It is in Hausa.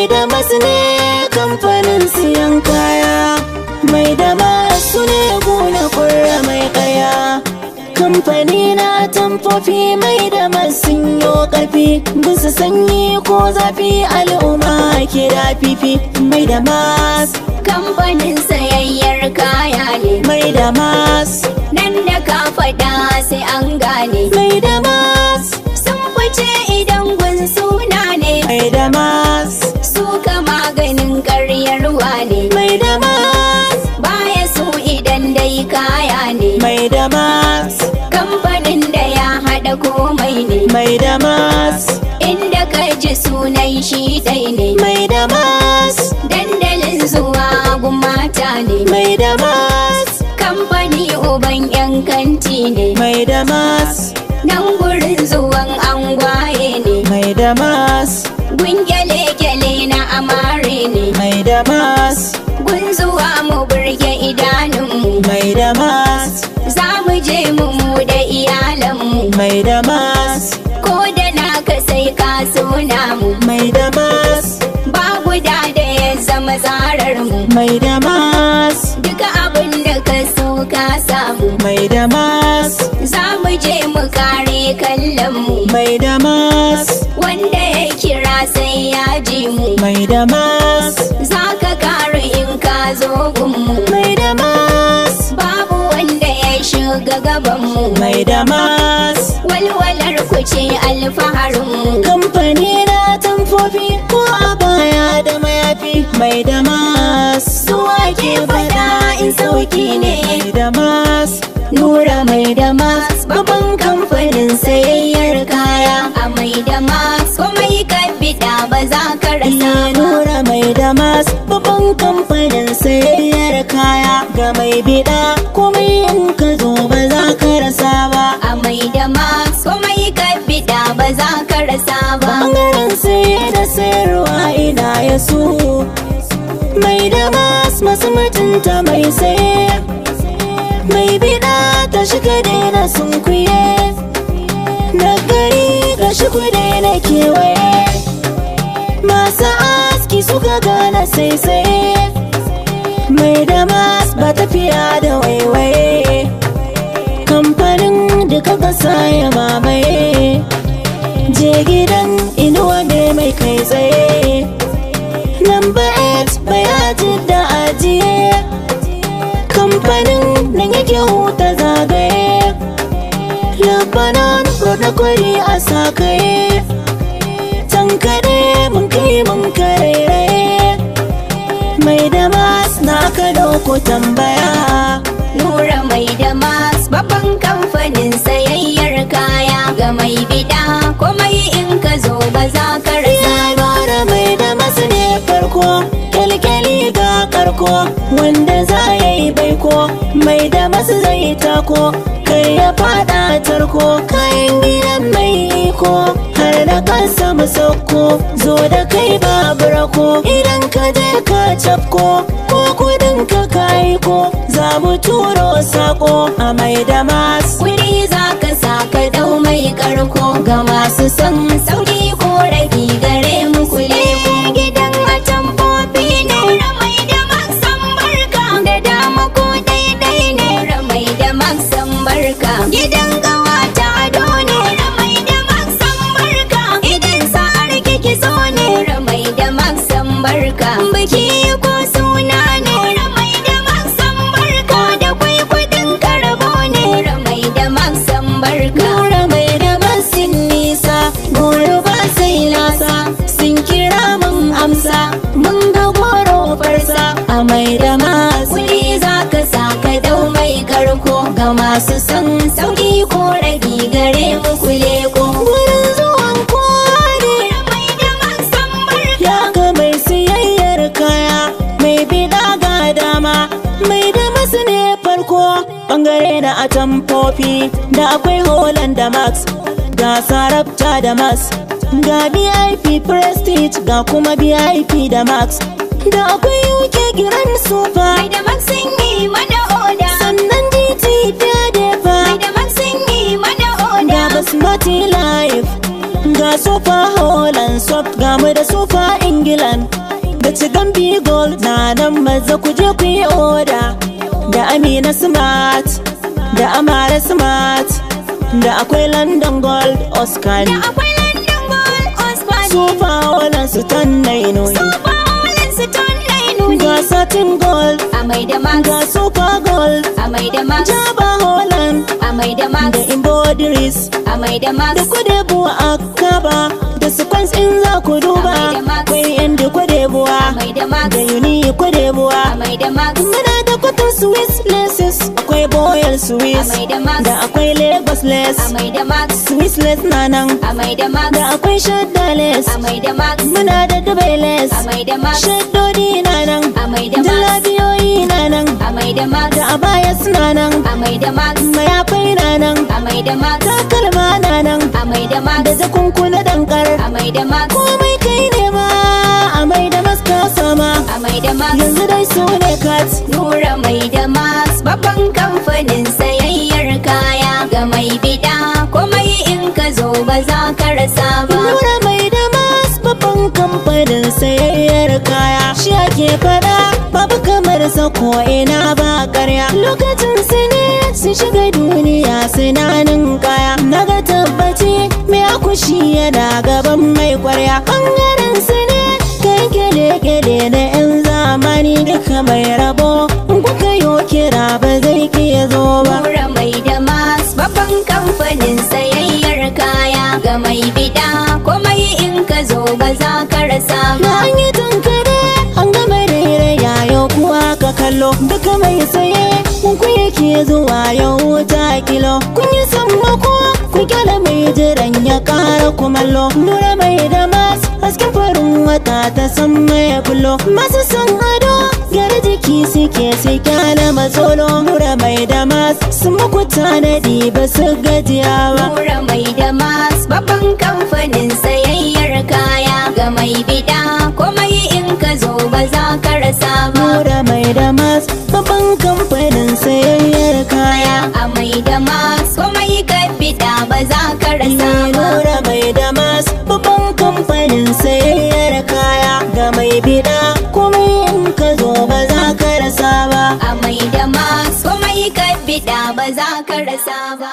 Mai da masu ne kamfanin siyan kaya. Mai da masu ne guna kurra mai kaya. Kamfani na tamfofi, mai da masu yo karfi. Bisa sanyi ko zafi, al'umma ke da fifi. Mai da mas. Kamfanin sayayyar kaya ne. Mai da mas. Nan da ka faɗa sai an gane. Mai da mas. Sun fice idan gun suna ne. Mai da mas. Suka maganin ƙaryarwa ne. Mai da mas. Baya su idan dai kaya ne. Mai da mas. Kamfanin da ya haɗa komai ne. Mai da mas. Inda ka ji sunan shi dai ne. Mai da mas. Dandalin zuwa gun mata ne. Mai da mas. Kamfani uban 'yan kanti ne. Mai da mas. Nan gurin zuwan angwaye ne. Mai da mas. Gun gyale-gyale na amare ne. Mai da mas. Gun zuwa mu burge idanunmu. Mai da mas. Za mu je mu mu da iyalanmu. Mai da mas. Ko da naka sai ka suna mu. Mai da mas. Ba guda da ya zama tsarar mu. Mai da mas. Duka abin da ka so ka samu. Mai da mas. Za mu je mu kare kallon mu. Mai da mas. Wanda ya kira sai ya ji mu. Mai da mas. Za ka karu in ka zo gunmu. Mai da mas. Babu wanda ya shiga gabanmu. Mai da mas. Walwalar ku ce alfaharinmu. Kamfani na tamfofi, ko a baya da mayafi. Mai da mas. Su ake faɗa in sauki ne. Mai da mas. Nura Mai da Mas, babban kamfanin sayayyar kaya. A Mai da Mas, komai ka biɗa ba za ka rasa ba. Nura Mai da Mas, babban kamfanin sayayyar kaya. Ga mai bida komai, in ka zo ba za ka rasa ba. A Mai da Mas, komai ka biɗa ba za ka rasa ba. Bangaren saye da sayarwa ina ya su. Mai da Mas, masu mutunta mai saye. Mai bida ta shiga, daina sunkuye. Na gari ga shi ku daina kewaye. Masu aski suka gane saisaye. Mai da Mas ba tafiya da waiwaye. Kamfanin duka kasa ya mamaye. Je gidan inuwa ne mai kai tsaye. Number 8 bayaji da ajiye. Kamfanin nan yake huta zagaye. Lebanon Road na kwari a sakaye. Tankaɗe mun kai mun karairaye. Mai da Mas na ka ko tambaya. Nura Mai da Mas, babban kamfanin sayayyar kaya. Ga mai bida komai, in ka zo ba za ka rasa ba. Nura Mai da Mas ne farko. Kyalkyali ga karko. Wanda za ya yi baiko, Mai da Mas zai tako. Kai ya fada tarko. Kayan gidan mai iko, har da kansa masauko. Zo da kai babu rako. Idan ka je ka cafko, ko kudin ka kai ko, za mu turo sako a Mai da Mas. Kuri za ka sa ka dau mai karko. Ga masu son sauki ko ragi, gare mu kule ku. Gidan atamfofi ne. Nura Mai da Mas, san barka. Da dama ko daidai ne. Nura Mai da Mas, san barka. Gidan ƙawata ado ne. Nura Mai da Mas, san barka. Idan sa'ar kiki zo ne. Nura Mai da Mas, san barka. Biki ko suna ne. Nura Mai da Mas, san barka. Da kwai kudin karabo ne. Nura Mai da Mas, san barka. Nura Mai da Masin nisa, goro ba sai lasa. Sun kira mun amsa, mun ga goro farsa a Mai da Mas. Kuli za ka sa ka dau mai karko. Ga masu son sauki ko ragi, gare mu kule ko. Wurin zuwan kowa ne. Mai da Mas, san barka. Ya ga mai siyayyar kaya, mai bida ga dama. Mai da Masu ne farko. Bangare na atamfofi, da akwai Holland da Max, ga Sarabta da Max, ga VIP Prestige, ga kuma VIP da Max. Da akwai UK Grand Super. Mai da Mas sun yi mana oda. Sannan GT Fiadefa. Mai da Mas sun yi mana oda. Ga Basmati Life, ga Ga Super Holland Soft, ga mu da Super England, da Cigambi Gold na nan, maza ku je ku yi oda. Da Amina Smart, da Amara Smart, da akwai London Gold Oscar. Da akwai London Gold Oscar. Super Holland Stone Nainoni. Super Holland Stone Nainoni. Ga Satin Gold. A Mai da Max. Ga Super Gold. A Mai da Max. Jaba Holland. A Mai da Max. Da Embroideries. A Mai da Max. Da Kudebuwa Akaba, da Sequence in za ku duba. A Mai da Max. Akwai yan Kudebuwa. A Mai da Max. Da Uni Kudebuwa. A Mai da Max. Muna da cotton Swiss laces, akwai Boyal Swiss. A Mai da Max. Da akwai Lagos lace. A Mai da Max. Swiss lace na nan. A Mai da Max. Da akwai shadda lace. A Mai da Max. Muna da Dubai lace. A Mai da Max. Shaddodi na nan. A Mai da Max. Jalabiyoyi na nan. A Mai da Max. Da abaya suna nan. A Mai da Max. Mayafai na nan. A Mai da Max. Takalma na nan. A Mai da Max. Da jakunkuna dankar. A Mai da Max. Komai kai ne ma a Mai da Max ka sama. A Mai da Max. Yanzu dai su ne kat. Nura Mai da Max, babban kamfanin sayayyar kaya, ga mai bida komai in ka zo ba za ka rasa ba. Nura Mai da Mas, babban kamfanin sayayyar kaya. Shi ake fada, babu kamar sa ko ina ba karya. Lokacin su ne su shiga duniya sinanin kaya. Naga tabbaci mai akushi yana gaban mai kwarya. Bangaren su ne kai kele-kele na 'yan zamani, duka mai rabo in kuka yo kira ba zai iya zo ba. Nura Mai da Max, babban kamfanin sayayyar kaya, ga mai bida komai in ka zo ba za ka rasa Na ba. an yi tankare an gama rairaya, yau kuwa ka kallo, duka mai saye kun ku yake zuwa yau wuta kilo. Kun yi sammako ku kyala mai jiran ya kara kumallo. Nura Mai da Mas, hasken farin wata ta san mai bullo. Masu son ado gyara jiki suke su kyala matsolo. Nura Mai da Mas sun muku tanadi, ba su gajiya ba. Nura Mai da Max, babban kamfanin sayayyar kaya, ga mai bida komai in ka zo ba za ka rasa ba. Nura Mai da Mas, babban kamfanin sayayyar kaya. A Mai da Max komai ka bida ba za ka rasa ba. Nura Mai da Mas, babban kamfanin sayayyar kaya, ga mai bida komai in ka zo ba za ka rasa ba. A Mai da Max komai ka bida ba za ka rasa ba.